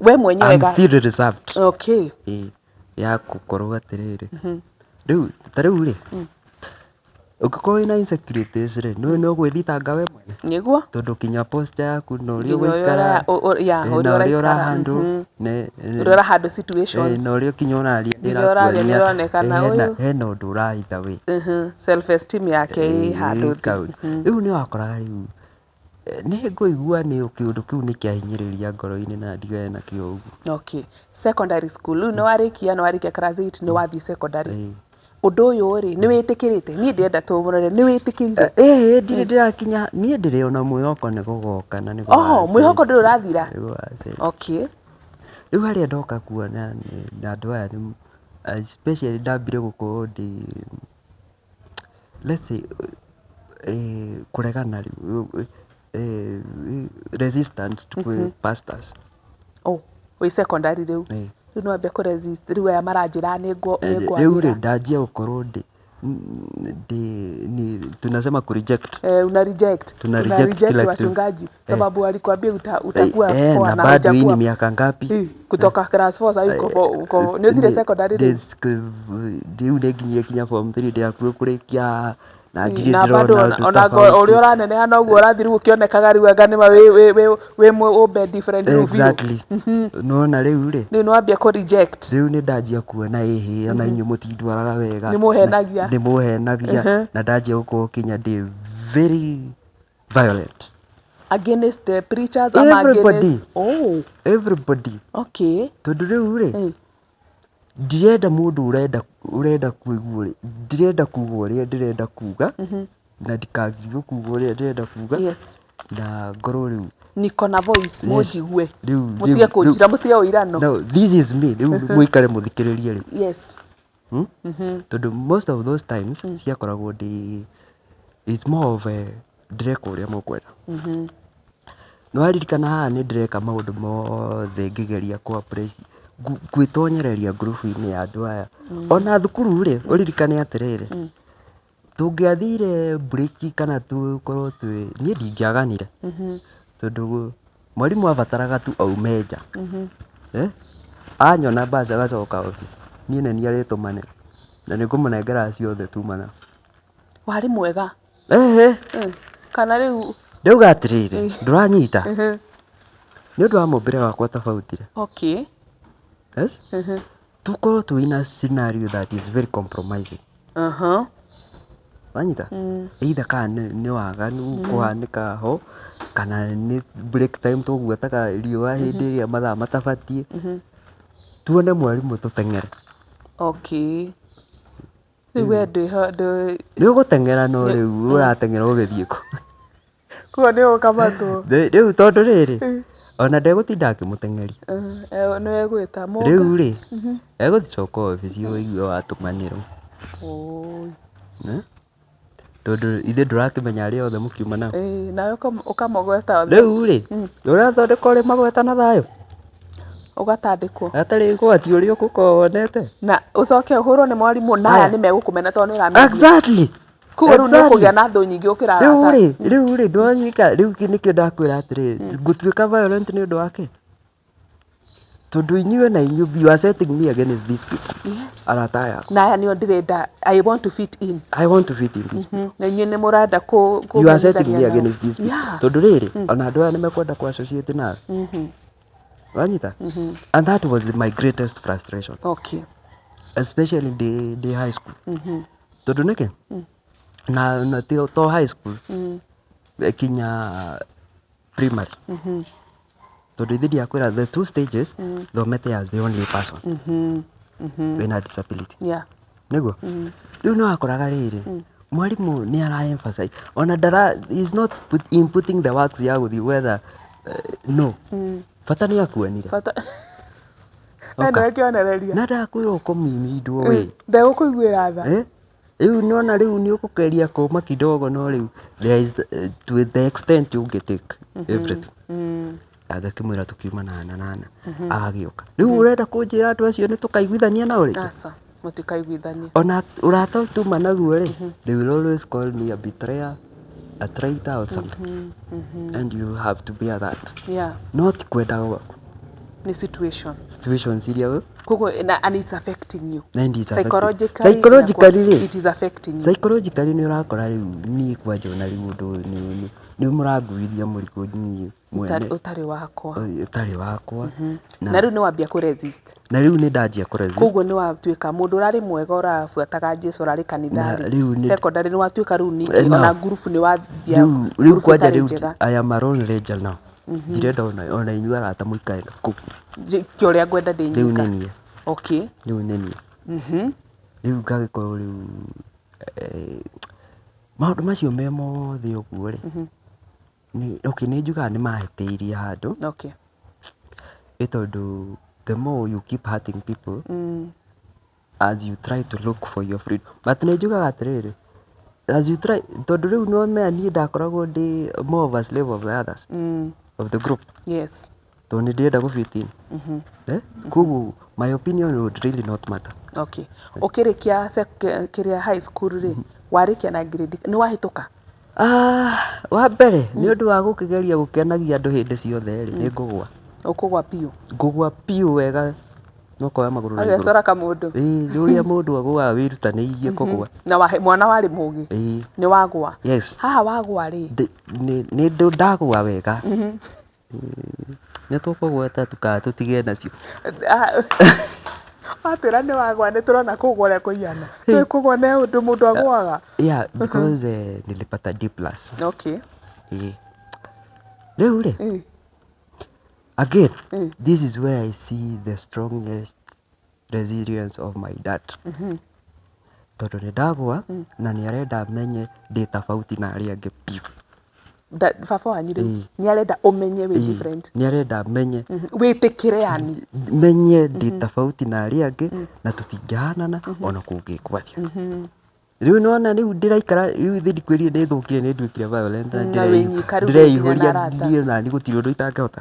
we mwenyewe. I'm still reserved. Ĩĩ, ya gũkorwo atĩrĩrĩ, rĩu ta rĩu rĩ, ũngĩkorwo wĩna insecurities rĩ, nĩ no gwĩthitanga we mwene. Nĩguo. Tondũ kinya posture yaku na ũrĩa Nginya ũrĩa ũgũikara, ũrĩa na ũrĩa ũraikara, ũrahandle, ũrĩa ũrahandle situations. Na ũrĩa kinya ũraria nĩ Nginya ũraria nĩ ĩrakuonia ĩronekana ũyũ. Hena ũndũ ũrahitha we. Self esteem yake ĩ handũ thĩ. Rĩu nĩ wakoraga rĩu nĩ ngũigua nĩ kĩũndũ kĩu nĩ kĩahinyĩrĩria ngoro-inĩ na ndigane nakĩo ũguo. Okay. Secondary school, rĩu nĩ warĩkia class 8, nĩ wathiĩ secondary. Ũndũ ũyũ rĩ, nĩ wĩtĩkĩrĩte? Niĩ ndĩrenda tũmũrore, nĩ wĩtĩkĩrire? Ĩĩ, ndirĩ ndĩrakinya, niĩ ndĩrĩ ona mwĩhoko nĩ gũgoka na nĩ Oho, mwĩhoko ndũrĩ ũrathira? Nĩ gũgacĩra. Rĩu harĩa ndoka kuona na andũ aya nĩ especially ndambire gũkorwo ndĩ, let's say, kũregana rĩu, resistant kwĩ pastors. Oh, wĩ secondary rĩu? Ĩĩ. Rĩu nĩ wambia kũ resist, rĩu aya maranjĩra nĩ Rĩu rĩ, ngwagĩra. Ndanjia gũkorwo ndĩ tunasema ku reject. Eh, una reject. Tuna Una reject reject kila kitu. wachungaji sababu walikwambia utakuwa poa na na bado hii ni hujakuwa. miaka ngapi? Kutoka class 4 sasa uko nĩ ũthire secondary rĩu? Rĩu nĩ nginyire kinya form 3, ndĩrakuhĩ kũrĩkia na ndirĩ Na bado ndĩrona ũndũ ona tofauti. ũrĩa ũraneneha noguo ũrathiĩ rĩu ũkĩonekaga rĩu anga nĩma wĩ mũmbe different rĩu biũ. Exactly. Nona rĩu rĩ, Rĩu nĩ wambia kũ reject. Rĩu nĩ ndanjia kuona ĩhĩ ona inyuĩ mũtindwaraga wega. Nĩ mũhenagia. Nĩ mũhenagia na ndanjia gũkorwo kinya ndĩ very violent. Against the preachers ama Everybody. against? Oh. Everybody. Tondũ rĩu rĩ, ndirenda mũndũ ũrenda kũigua, ndirenda kuga ũrĩa ndĩrenda kuga na ndikagirio kuga ũrĩa ndĩrenda kuga na ngorwo rĩu Niko na voice. Yes. Mũnjigue. Rĩu Mũtige kũnjira, mũtige ũirano. No, this is me. Rĩu mũikare mũthikĩrĩrie rĩu. Hmm? Tondũ most of those times ciakoragwo ndĩ, it's more of a ndĩreka ũrĩa mũkwenda. Nĩ waririkana haha nĩ ndĩreka maũndũ mothe ngĩgeria kũ gwĩtonyereria ngurubu-inĩ ya andũ aya. Ona thukuru rĩ, ũririkane atĩrĩrĩ, tũngĩathire break kana tũkorwo twĩ, niĩ ndingĩaganire tondũ mwarimũ abataraga tu aume nja. Eh? Anyona basi agacoka office. Niĩ nĩ niĩ arĩtũmanĩra na nĩ ngũmũnengera ciothe tumana. Warĩ mwega? Ehe. Kana rĩu Ndauga atĩrĩrĩ, ndũranyita? Nĩ ũndũ wa mũmbĩre wakwa tofauti rĩ. Yes? Tũkorwo twĩna scenario that is very compromising. Wanyita? Either kana nĩ waganu kũhanĩka ho, kana nĩ break time tũgwetaga riũa hĩndĩ ĩrĩa mathaa matabatiĩ. Tuone mwarimũ tũteng'ere. Rĩu we ndwĩho ndũ Nĩ ũgũteng'era no rĩu ũrateng'era ũgĩthiĩ kũ? Koguo nĩ ũkamatwo. Rĩu tondũ rĩrĩ, ona ndegũtinda akĩmũteng'eria. Nĩ egwĩta mũnga. Rĩu rĩ, egũcoka obici ũigue watũmanĩrwo. Ũũi. Eh? Tondũ ithuĩ ndũrakĩmenya arĩa othe mũkiuma nao. Ĩĩ, nawe ũkamagweta othe. Rĩu rĩ, ũrathondeka ũrĩ magweta na thayũ? Ũgatandĩkwo. Hatarĩ ũgwati ũrĩa ũgũkorwo wonete? Na ũcoke ũhũrwo nĩ mwarimũ na aya Aya. nĩ megũkũmena tondũ nĩ ũramendia. Exactly. Koguo rĩu nĩ Exactly. ũkũgĩa na thũ nyingĩ gũkĩra Rĩu arata. rĩ, rĩu rĩ, ndwanyita, rĩu nĩkĩo ndakwĩra atĩrĩrĩ, ngũtuĩka violent nĩ ũndũ wake? Tondũ inyuĩ na inyuĩ, you are setting me against these people. Yes. Arata aya. Na aya nĩo ndĩrenda, I want to fit in. I want to fit in these people. Na inyuĩ nĩ mũrenda kũ You are setting kũmenyithania me nao. against these people. Yeah. Tondũ rĩrĩ, ona andũ aya nĩ mekwenda kũ associate nawe. Wanyita? And that was my greatest frustration. Okay. Especially ndĩ high school. Tondũ nĩkĩ? Na ti to high school. Kinya primary. Tondũ ithe ndiakwĩra the two stages thomete as the only person wĩna disability. Yeah. Nĩguo? Rĩu nĩ wakoraga rĩrĩ, mwarimũ nĩ ara emphasize ona ndara is not inputting the works ya gũthiĩ gwetha no. Bata nĩ akuonire. Bata. We nĩwe kĩonereria. Na ndakwĩra ũkũmimindwo we. Ndegũkũiguĩra tha. Eh? Rĩu nĩwona rĩu nĩ ũkũgeria kũma kidogo no rĩu there is to the extent ũngĩ take everything. Agakĩmwĩra tũkiuma nana nana agagĩũka. Rĩu ũrenda kũnjĩra andũ acio nĩ tũkaiguithania nao rĩngĩ? Aca, mũtikaiguithania. Ona ũrata tuma naguo rĩ, they will always call me a betrayer, a traitor or something. And you have to bear that. Yeah. No ti kwenda gwaku. Nĩ situation. Situations iria we Koguo na and it's affecting you. And it's affecting- Psychologically. Psychologically rĩ. It is affecting you. Psychologically nĩ ũrakora rĩu niĩ kwanja ona rĩu ũndũ ũyũ nĩ mũranguithia mũrigo niĩ mwene Ũtarĩ wakwa. Ũtarĩ wakwa. Na rĩu nĩ wambia kũ resist. Na rĩu nĩ ndanjia kũ resist. Koguo nĩ watuĩka mũndũ ũrarĩ mwega ũrabuataga Jesu ũrarĩ kanitha Na rĩ. rĩu nĩ- Secondary nĩ watuĩka rĩu ningĩ No. ona ngurubu nĩ wathia Rĩu rĩu ngurubu kwanja ĩtarĩ rĩu njega. I am a lone ranger now. Ndirenda ona inyuĩ arata mũikare na kũu. Kĩ ũrĩa ngwenda ndĩ Rĩu nyika. nĩ niĩ. Okay. Rĩu nĩ niĩ. Rĩu ngagĩkorwo rĩu maũndũ macio me mothe ũguo rĩ, okay nĩ njugaga nĩ mahĩtĩirie handũ. Okay. Ĩ tondũ the more you keep hurting people as you try to look for your freedom. But nĩ njugaga atĩrĩrĩ, as you try, tondũ rĩu nĩ wamenya niĩ ndakoragwo ndĩ more of a slave of the others, of the group. Yes. Tondũ nĩ ndĩrenda gũ fit in. Eh? Koguo my opinion would really not matter. Okay. Ũkĩrĩkia kĩrĩa high school rĩ, warĩkia na grade nĩ wahĩtũka? Ah, wa mbere nĩ ũndũ wa gũkĩgeria gũkenagia andũ hĩndĩ ciothe rĩ, nĩ ngũgwa. Ũkũgwa biũ. Ngũgwa biũ wega no koya magũrũ na igũrũ. Agecora kamũndũ. Ĩĩ, nĩ ũrĩa mũndũ agũaga wĩrutanĩirie kũgwa. Na mwana warĩ mũgĩ. Ĩĩ. Nĩ wagwa. Yes. Haha wagwa rĩ? Nĩ ndagwa wega. Nĩ tũkũgweta tu kana tũtige nacio. Watwĩra nĩ wagwa nĩ tũrona kũgwa ũrĩa kũigana. Nĩ kũgwa nĩ ũndũ mũndũ agwaga. Yeah, because nilipata D plus. Okay. Ĩĩ. Rĩu rĩ, again, this is where I see the strongest resilience of my dad. Tondũ nĩ ndagwa na nĩ arenda menye ndĩ tofauti na arĩa angĩ biũ. Baba wanyu rĩu nĩ arenda ũmenye wĩ different. Nĩ arenda menye. Wĩtĩkĩre yani. Menye ndĩ tofauti na arĩa angĩ na tũtingĩhanana ona kũngĩkwo atĩa. Rĩu nĩwona rĩu ndĩraikara rĩu ithe ndikwĩrire nĩ thũkire nĩ nduĩkire violent na Na wĩ nyika rĩu ndũrĩ nginya na ndĩreihũria arata. niĩ nani gũtirĩ ũndũ itangĩhota.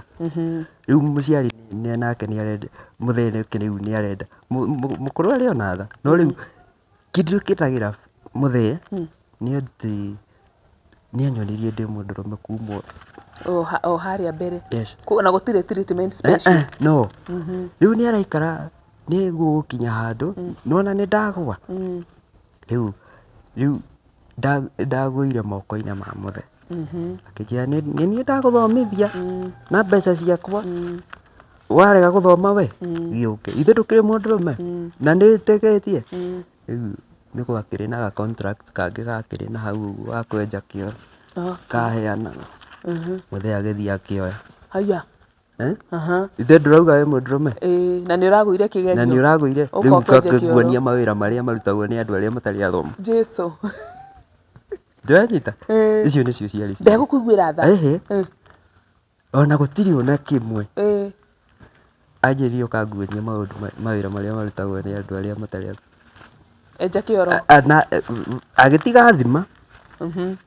Rĩu mũciari nake nĩ arenda mũthee nake rĩu nĩ arenda mũkũrũ arĩ ona tha no rĩu kĩndũ kĩndagĩra mũthee nĩ atĩ nĩ anyonirie ndĩ mũndũrũme kuma O harĩa mbere. Yes. Na gũtirĩ treatment special. No. Rĩu nĩ araikara nĩ gũgũkinya handũ nĩwona nĩ ndagwa. Rĩu ndagũire moko-inĩ ma mũthee. Akĩnjĩra nĩ niĩ ndagũthomithia na mbeca ciakwa. Warega gũthoma we gĩũke. Ithe ndũkĩrĩ mũndũrũme na nĩ njĩtĩkĩtie. Rĩu nĩ gwakĩrĩ na ga contract kangĩ gakĩrĩ na hau ũguo ga kwenja kĩoro kaheanaga. Mũthee agĩthiĩ akĩoya. Haya. Eh? Ithe ndũrauga wĩ mũndũrũme? Ĩĩ, na nĩ ũragũire kĩgerio. Na nĩ ũragũire. Ũka Rĩu ũkenje kĩoro. nguonia mawĩra marĩa marutagwo nĩ andũ arĩa matarĩ athomu. Jesu. Ndĩranyita? Ĩĩ. Icio nĩcio ciarĩ cia. Ndegũkũiguĩra tha. Ehe. Ona gũtirĩ ona kĩmwe. Anjĩrire ũkanguonia maũndũ mawĩra marĩa marutagwo nĩ andũ arĩa matarĩ athomu. Enja kĩoro. Na agĩtiga thima.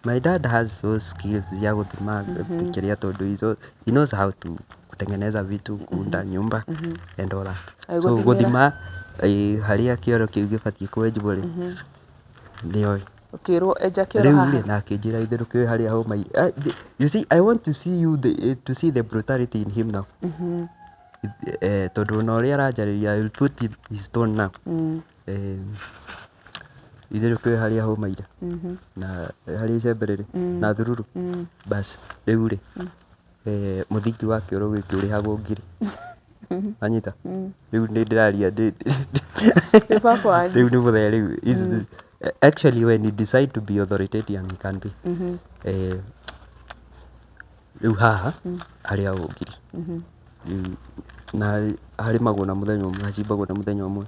My dad has those skills cia gũthima kĩrĩa tondũ he knows how to kutengeneza vitu, kuunda nyumba and all that. So Agĩgũthimĩra. gũthima harĩa kĩoro kĩu gĩbatiĩ kwenjwo rĩ, nĩoĩ. Ũkĩrwo enja kĩoro Rĩu haha. rĩ, na akĩnjĩra ithe ndũkĩũĩ harĩa homa. You see, I want to see you the, to see the brutality in him now. Tondũ ona ũrĩa aranjarĩria, I will put his tone now. Ithe ndũkĩũĩ harĩa hũmaire na harĩa icembe rĩrĩ na thururu. Bas, rĩu rĩ, mũthingi wa kĩoro gĩkĩ ũrĩhagwo ngiri. Wanyita? Rĩu nĩ ndĩraria Nĩ baba wanyu. Rĩu nĩ mũthee rĩu. Actually when you decide to be authoritarian you can be. Rĩu haha harĩa o ngiri. Rĩu na harĩmagwo na mũthenya ũmwe, hacimbagwo na mũthenya ũmwe.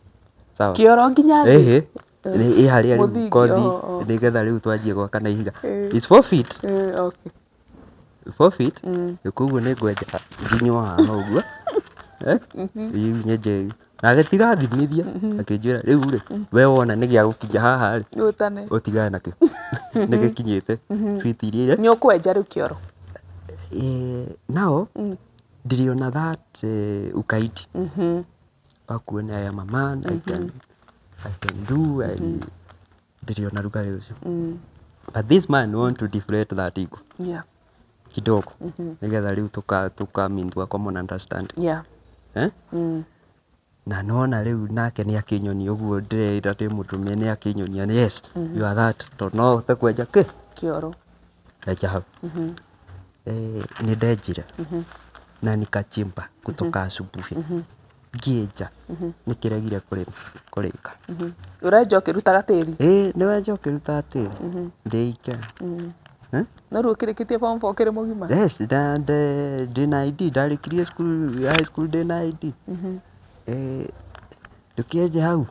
Sawa? Kĩoro nginya thĩ. Ĩhĩ. Ĩ harĩa rĩu Mũthingi, kothi oh, oh. nĩgetha rĩu twanjie gwaka na ihiga. It's 4 feet. Okay. 4 feet. Koguo nĩ ngwenja nginywo haha ũguo. Rĩu nyenje na agĩtiga thimithia akĩnjĩra rĩu rĩ, we wona nĩ gĩa gũkinya haha rĩ, Ũtane. ũtigane nakĩo. Nĩ gĩkinyĩte feet iria. Nĩ ũkwenja rĩu kĩoro. Now ndirĩ ona that ukaidi wa kuona I am a man, I can do, ndirĩ ona rugarĩ ũcio. But this man want to deflate that ego kidogo nĩgetha rĩu tũka into a common understanding. Eh? Na nona rĩu nake nĩ akĩnyonia ũguo ndĩreĩra ndĩ mũndũrũme, nĩ akĩnyonia, yes, you are that, tondũ no ũhote kwenja kĩ Kĩoro. Enja hau. Nĩ ndenjire na nikachimba kutoka asubuhi ngĩenja, nĩ kĩregire kũrĩka. Ũrenja ũkĩrutaga tĩri. Ĩĩ, nĩ wenja ũkĩrutaga tĩri ndĩike. Eh? No rĩu ũkĩrĩkĩtie form 4 ũkĩrĩ mũgima. Yes, ndĩna ID, ndarĩkirie school, high school ndĩna ID. Ndũkĩenje hau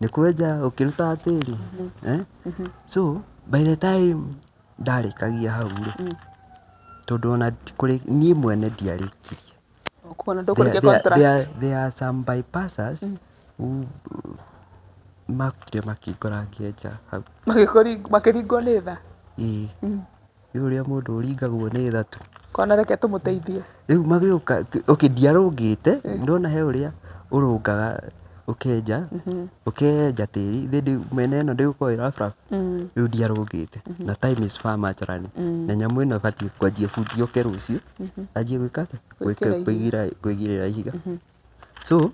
nĩ kwenja ũkĩrutaga tĩri. Eh? So by the time ndarĩkagia hau rĩ, tondũ ona niĩ mwene ndiarĩkirie. Ũkuona ndũkũrĩkia contract. There are some bypassers who makire makĩngora ngĩenja hau. Makĩringwo nĩ tha. Ĩĩ. Rĩu ũrĩa mũndũ ũringagwo nĩ tha tu. Kona reke tũmũteithie. Rĩu magĩũka, okay, ndiarũngĩte, ndona he ũrĩa ũrũngaga ũkenja ũkenja tĩri thĩndĩ mĩena ĩno ndĩgũkorwo ĩ rough rough. Rĩu ndiarũngĩte na time is far much running, na nyamũ ĩno ĩbatiĩ kwanjia bundi oke rũciũ anjie gwĩka atĩa? Gwĩkĩra ihiga. Kũigĩrĩra ihiga. So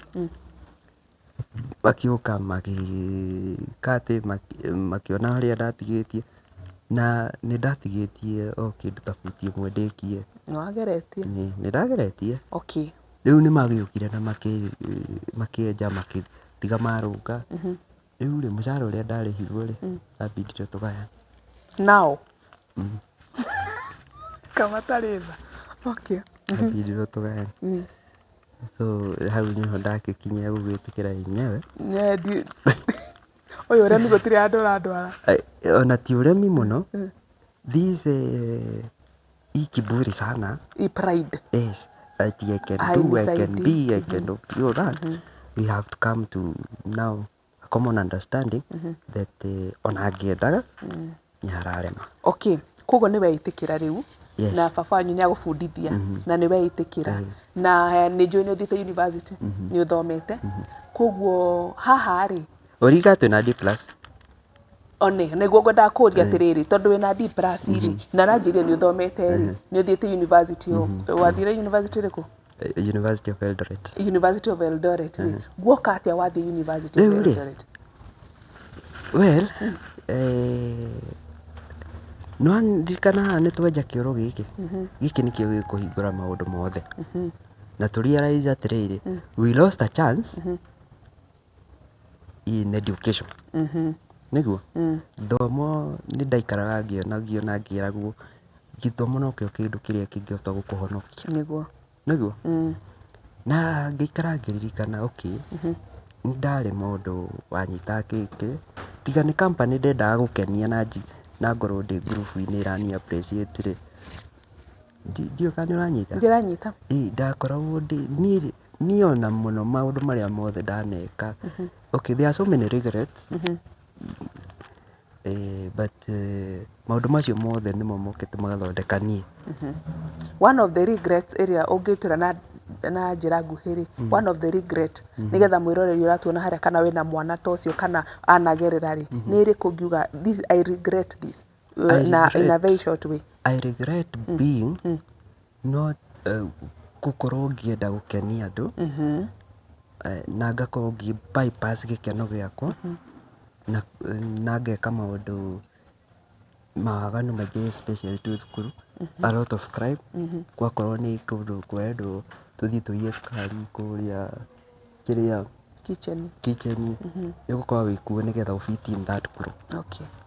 makĩũka magĩka atĩ makĩona harĩa ndatigĩtie, na nĩ ndatigĩtie o kĩndũ ta buti 1 ndĩkie. Nĩ wageretie. Nĩ ndageretie. Rĩu nĩ magĩũkire na makĩenja makĩtiga marũnga. Rĩu rĩ, mũcara ũrĩa ndarĩhirwo rĩ, ndambindire tũgayane. Nao. Kamatarĩ tha. Okay. Ndambindirwo tũgayane. So hau nĩho ndagĩkinyire gũgĩtĩkĩra yenyewe. Ũyũ ũremi gũtirĩ handũ ũrandwara. Ona ti ũremi mũno. This hii kiburi sana. I pride. Yes, ati I can I do, I can decide. be, I can do all that. We have to come to now a common understanding that ona angĩendaga nĩ hararema. Okay. Koguo nĩ weĩtĩkĩra rĩu. Yes. Na baba wanyu nĩ agũbundithia na nĩ weĩtĩkĩra. Na nĩ njũĩ nĩ ũthiĩte university, nĩ ũthomete. Koguo haha rĩ, Ũringa twĩna D plus. One nĩguo ngwendaga kũria atĩrĩrĩ, tondũ wĩna D plus rĩ, na ranjĩrire nĩ ũthomete rĩ, nĩ ũthiĩte university of, wathire university ĩrĩkũ? University of Eldoret. University of Eldoret rĩ, guoka atĩa wathiĩ University of Rĩu rĩ, Eldoret? Well, no ndirikana haha nĩ twenja kĩoro gĩkĩ. Gĩkĩ nĩkĩo gĩkũhingũra maũndũ mothe. Na tũ realize atĩrĩrĩ, we lost a chance in education. Nĩguo? Gĩthomo nĩ ndaikaraga ngĩonagio na ngĩragwo gĩthomo nokĩo kĩndũ kĩrĩa kĩngĩhota gũkũhonokia. Nĩguo. Nĩguo na ngĩikara ngĩririkana, okay, nĩ ndarĩ mũndũ wanyitaga kĩkĩ, tiga nĩ company ndendaga gũkenia na na ngorwo ndĩ ngurubu-inĩ ĩrani appreciate rĩ, ndiũĩ kana nĩ ũranyita. Ndĩranyita. Ĩ ndakoragwo ndĩ niĩ niĩ ona mũno maũndũ marĩa mothe ndaneka, okay, there are so many regrets, but maũndũ macio mothe nĩmo mokĩte magathondeka niĩ. One of the regrets ĩrĩa ũngĩtwĩra na njĩra nguhĩ rĩ, one of the regret, nĩgetha mwĩroreri ũratuona harĩa kana wĩna mwana ta ũcio kana anagerera rĩ, nĩ ĩrĩkũ ũngiuga this, I regret this I na in a regret. very short way? I regret being not gũkorwo ngĩenda gũkenia andũ, na ngakorwo ngĩ bypass gĩkeno gĩakwa, na ngeka maũndũ mawaganu maingĩ, especially twĩ thukuru, a lot of crime. Gwakorwo nĩ kũndũ kũrendwo tũthiĩ tũiye cukari kũrĩa kĩrĩa Kitchen. Kitchen, nĩ ũgũkorwo wĩ kuo nĩgetha ũ fit in that group.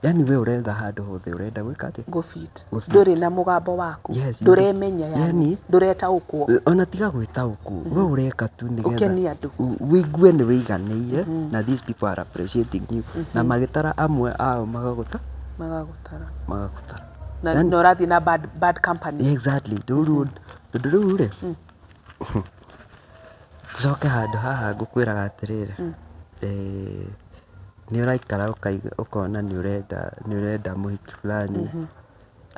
Yani we ũretha handũ hothe ũrenda gwĩka atĩa? Gũ-fit. Gũ-fit. Ndũrĩ na mũgambo waku. Yes, Ndũremenya yani. Yani- Ndũretaũkwo. Ona tiga gwĩtaũkwo, we ũreka tu nĩgetha Ũkenie andũ. Wĩigue nĩ wĩiganĩire na these people are appreciating you, na magĩtara amwe ao magagũta Magagũtara. Magagũtara. Na Yani- na ũrathiĩ na bad company. Exactly. Rĩu tondũ rĩu rĩ, tũcoke handũ haha ngũkwĩraga atĩrĩrĩ, nĩ ũraikara ũkona nĩ ũrenda mũhiki fulani,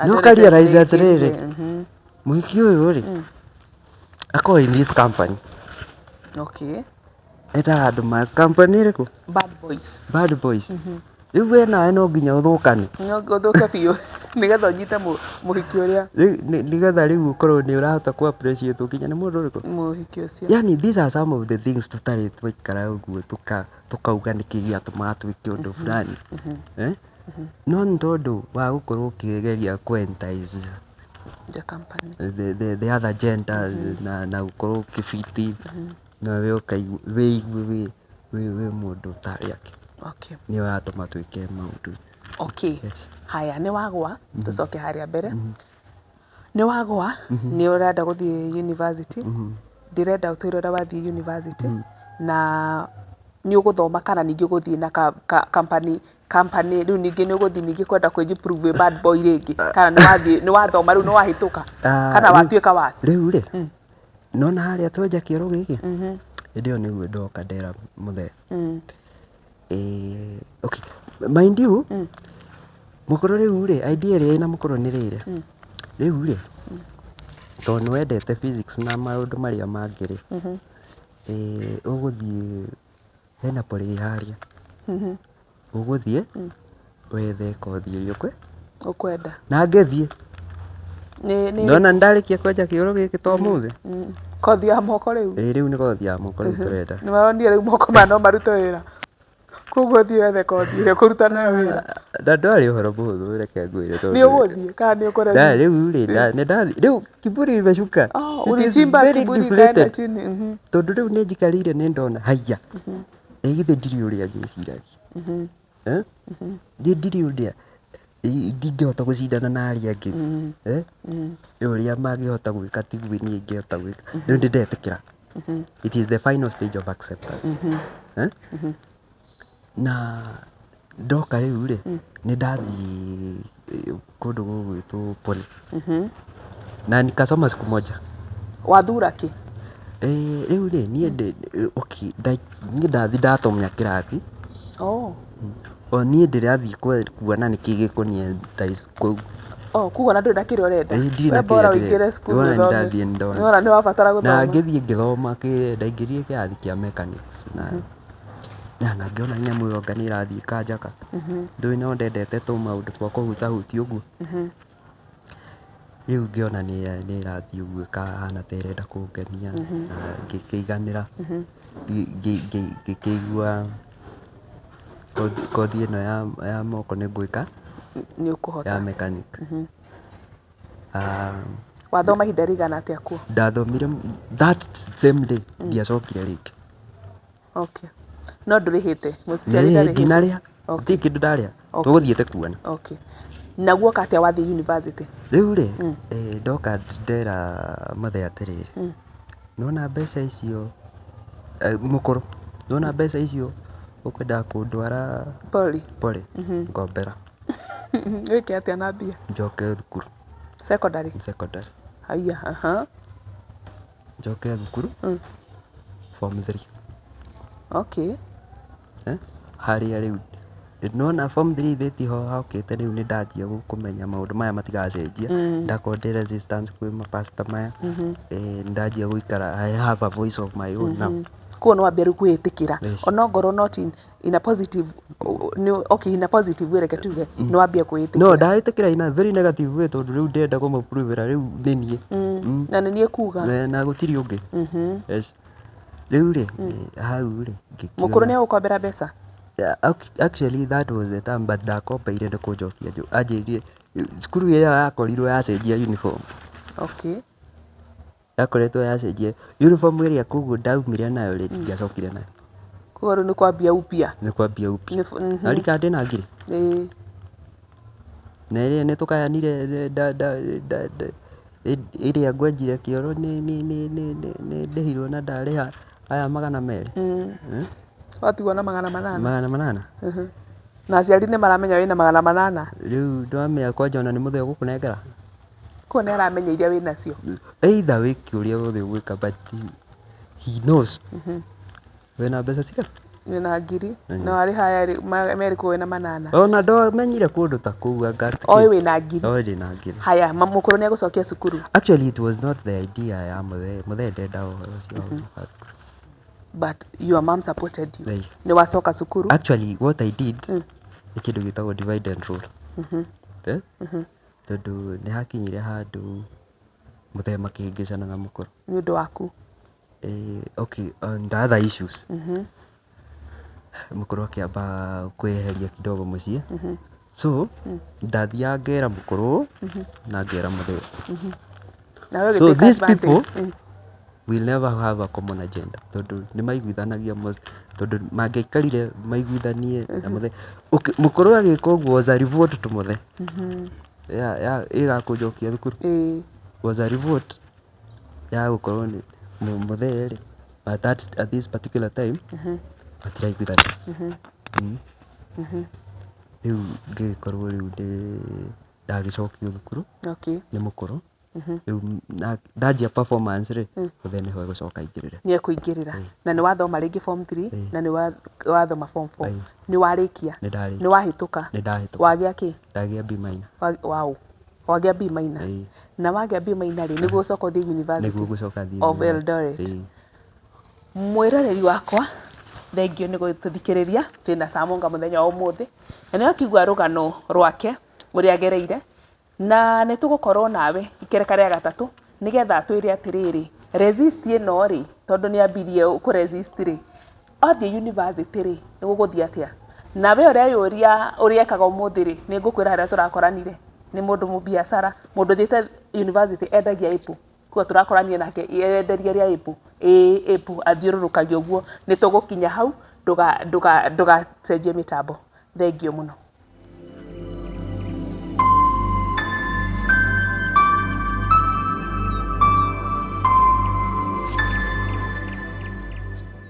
no ũka-realize Adolescence atĩrĩrĩ, rĩngĩ, mũhiki ũyũ rĩ, akorwo in this company. Etaga andũ ma company ĩrĩkũ? Bad boys. Bad boys. Rĩu we nawe no nginya ũthũkane. No ũthũke biũ nĩgetha ũnyite mũhiki ũrĩa. Rĩu nĩgetha rĩu ũkorwo nĩ ũrahota kũ appreciate nginya nĩ mũndũ ũrĩkũ. Mũhiki ũcio. Yani these are some of the things tũtarĩ twaikara ũguo tũkauga nĩkĩ gĩatũmaga twĩke ũndũ fulani, eh? No nĩ tondũ wa gũkorwo ũkĩgeria kũ entice the company. the other gender na gũkorwo ũkĩ-fit na we ũkaigua wĩigue wĩ mũndũ ta arĩa angĩ. Nĩyo yatũma twĩke maũndũ. Okay. Haya, nĩ wagwa, tũcoke harĩa mbere. Nĩ wagwa, nĩ ũrenda gũthiĩ university. Ndĩrenda ũtwĩre ũrĩa wathiĩ university na nĩ ũgũthoma kana ningĩ ũgũthiĩ na company rĩu ningĩ nĩ ũgũthiĩ ningĩ kwenda kwĩji prove wĩ bad boy rĩngĩ, kana nĩ wathiĩ nĩ wathoma rĩu nĩ wahĩtũka kana watuĩka was? Rĩu rĩ, nona harĩa twenja kĩoro gĩkĩ, hĩndĩ ĩyo nĩguo ndoka ndera mũthee. Okay, mind you, mũkũrũ rĩu rĩ, idea ĩrĩa ĩna mũkũrũ nĩ rĩrĩ, rĩu rĩ, tondũ nĩ wendete physics na maũndũ marĩa mangĩ rĩ, ũgũthiĩ hena poly harĩa, ũgũthiĩ wethe kothi ĩrĩa ũkwenda. Na ngĩthiĩ Nĩ ndona nĩ ndarĩkia kwenja kĩoro gĩkĩ ta ũmũthĩ. Kothi ya moko rĩu. Ĩĩ, rĩu nĩ kothi ya moko rĩu tũrenda. Nĩ maronire rĩu moko maya no marute wĩra, koguo thiĩ wethe kothi ĩrĩa ũkũruta nayo wĩra. Na ndwarĩ ũhoro mũhũthũ, reke ngwĩre, tondũ Nĩ ũgũthiĩ kana nĩ ũkũremwo? Rĩu rĩ, nĩ ndathiĩ rĩu, kiburi imeshuka. Oh, It is ulichimba very kiburi ikaenda deflated. chini. Tondũ rĩu nĩ njikarĩire nĩ ndona haiya, ĩ githĩ ndirĩ ũrĩa ngĩciragia? Eh? Niĩ ndirĩ ũrĩa ndingĩhota gũcindana na arĩa angĩ. Eh? Ũrĩa mangĩhota gwĩka tiguo niĩ ingĩhota gwĩka. Rĩu nĩ ndetĩkĩra. It is the final stage of acceptance. Eh? Na ndoka rĩu rĩ, nĩ ndathiĩ kũndũ gũgwĩtwo Poly. Na nikasoma siku moja. Wathura kĩ? Rĩu rĩ, niĩ ndĩ okay, niĩ ndathi ndatonya kĩrathi. O niĩ ndĩrathiĩ kuona nĩkĩ gĩkũniĩ kũu. Oh, koguo na ndũrĩ na kĩrĩa ũrenda. Ĩĩ, ndirĩ na We bora kĩrĩa ũingĩre ndĩrenda. cukuru Nĩwona ũthome. nĩndathiĩ nĩndona. Nĩwona nĩ wabatara Na gũthoma. ngĩthiĩ ngĩthoma ndaingĩrire kĩrathi kĩa mechanics na ngĩona nyamũ ĩyo anga nĩ ĩrathiĩ ĩkanjaka. Ndũĩ no ndendete tũmaũndũ twa kũhutahutia ũguo. Rĩu ngĩona nĩ ĩrathiĩ ũguo ĩkahana ta ĩrenda kũngenia na ngĩkĩiganĩra. Ngĩkĩigua kothi ĩno ya moko nĩ ngwĩka Nĩ ũkũhota. ya mechanic. Wathoma ihinda rĩigana atĩa kuo? Ndathomire that same day, ndiacokire rĩngĩ. Okay. No ndũrĩhĩte? Mũciari ndarĩhĩte? Ndinarĩha. Okay. Gũtirĩ kĩndũ ndarĩha. Tũgũthiĩte kuona. Okay. Na guoka atĩa wathiĩ university? Rĩu rĩ, ndoka ndera mothe atĩrĩrĩ, Nĩwona mbeca icio, mũkũrũ, nĩwona mbeca icio ũkwendaga kũndwara Poli. Poli, ngombera. Wĩke atĩa na mbia? Njoke thukuru. Secondary? Secondary. Haiya, aha. Njoke thukuru form 3. Okay. Eh? Harĩa rĩu nona form 3 thĩ tiho hokĩte rĩu nĩ ndanjia kũmenya maũndũ maya matigacenjia. Ndakorwo ndĩ resistance kwĩ mapasta maya. Eh, ndanjia gũikara I have a voice of my own now. Koguo nĩ wambia rĩu kwĩĩtĩkĩra. Yes. Onongorwo not in a positive, nĩ, okay, in a positive way reke tuge, nĩ wambia kwĩĩtĩkĩra. No ndaĩtĩkĩra in a very negative way tondũ rĩu ndĩrenda kũmaprovera rĩu nĩ niĩ. Na nĩ niĩ kuga. Na gũtirĩ ũngĩ. Yes. Rĩu rĩ, hau rĩ, ngĩkiona- Mũkũrũ nĩ egũkombera mbeca? Yeah, actually that was the time but ndakombeire nĩ kũnjokia anjĩrire cukuru ĩyo yakorirwo yacenjia uniform. Okay. Yakoretwo yacenjia uniform ĩrĩa koguo ndaumire nayo rĩ, ndingĩacokire nayo. Koguo rĩu nĩ kwambia upya. Nĩ kwambia upya. Nĩ Na rika ndĩna ngiri. Ĩĩ. Na ĩrĩa nĩ tũkayanire ĩrĩa ngwenjire kĩoro nĩ ndĩhirwo na ndarĩha aya 200. Eh? Watigwo na 800. 800. Na aciari nĩ maramenya wĩna 800. Rĩu ndwamenya kwanja ona nĩ mũthee ũgũkũnengera. Koguo nĩ aramenya iria wĩ nacio. Either wĩke ũrĩa wothe ũgwĩka but he knows. Wĩna mbeca cigana? Wĩna ngiri. Na warĩha aya merĩ koguo wĩna 800. Ona ndamenyire kũndũ ta kũu anga Oĩ wĩna ngiri. Oĩ ndĩna ngiri. Haya, mũkũrũ nĩ egũcokia cukuru. Actually it was not the idea ya mũthee. Mũthee ndendaga ũhoro ũcio wa gũcoka thukuru. But your mom supported you. Ĩĩ. Nĩ wacoka cukuru. Actually what I did nĩ kĩndũ gĩtagwo divide and rule. Eh? Tondũ nĩ hakinyire handũ mũthee makĩhĩngĩcana na mũkũrũ. Nĩ ũndũ waku. Eh, okay, on the other issues. Mũkũrũ akĩamba kwĩyeheria kidogo mũciĩ. So, ndathiaga ngera mũkũrũ na ngera mũthee. Nawe So ũgĩ take these advantage. people will never have a common agenda tondũ nĩ maiguithanagia most tondũ mangĩaikarire maiguithanie na mũthee. Okay, mũkũrũ agĩka ũguo was a reward to mũthee. Ya ya ĩgakũnjokia thukuru. Ĩĩ. Was a reward ya gũkorwo nĩ mũthee rĩ at this particular time matiraiguithania. Rĩu ngĩgĩkorwo rĩu ndĩ ndagĩcokio thukuru nĩ mũkũrũ. Rĩu ndanjia performance rĩ, mũthee nĩho egũcoka aingĩrĩre. Nĩ ekũingĩrĩra. Na nĩ wathoma rĩngĩ form 3 na nĩ wathoma form 4. Nĩ warĩkia. Nĩ ndarĩkia. Nĩ wahĩtũka. Nĩ ndahĩtũka. Wagĩa kĩ? Ndagĩa B minor. Wow. Wagĩa B minor. Ĩĩ. Na wagĩa B minor rĩ, nĩguo ũcoka ũthiĩ University Nĩguo ngũcoka thiĩ of Eldoret. Ĩĩ. Mwĩroreri wakwa, thengio nĩ gũtũthikĩrĩria, twĩna Samunga mũthenya wa ũmũthĩ, na nĩ wakĩigua rũgano rwake ũrĩa agereire, na nĩ tũgũkorwo nawe ikereka rĩa gatatũ, nĩgetha atwĩre atĩrĩrĩ, resist ĩno rĩ, tondũ nĩ ambirie kũ resist rĩ, athiĩ university rĩ, nĩ gũgũthiĩ atĩa? Nawe ũreyũria ũrĩa ekaga ũmũthĩ rĩ, nĩ ngũkwĩra harĩa tũrakoranire, nĩ mũndũ mũbiacara, mũndũ ũthiĩte university endagia apple. Koguo tũrakorania nake enderia rĩa apple, ĩĩ apple athiũrũrũkagia ũguo, nĩ tũgũkinya hau, ndũgacenjie mĩtambo. Thengio mũno.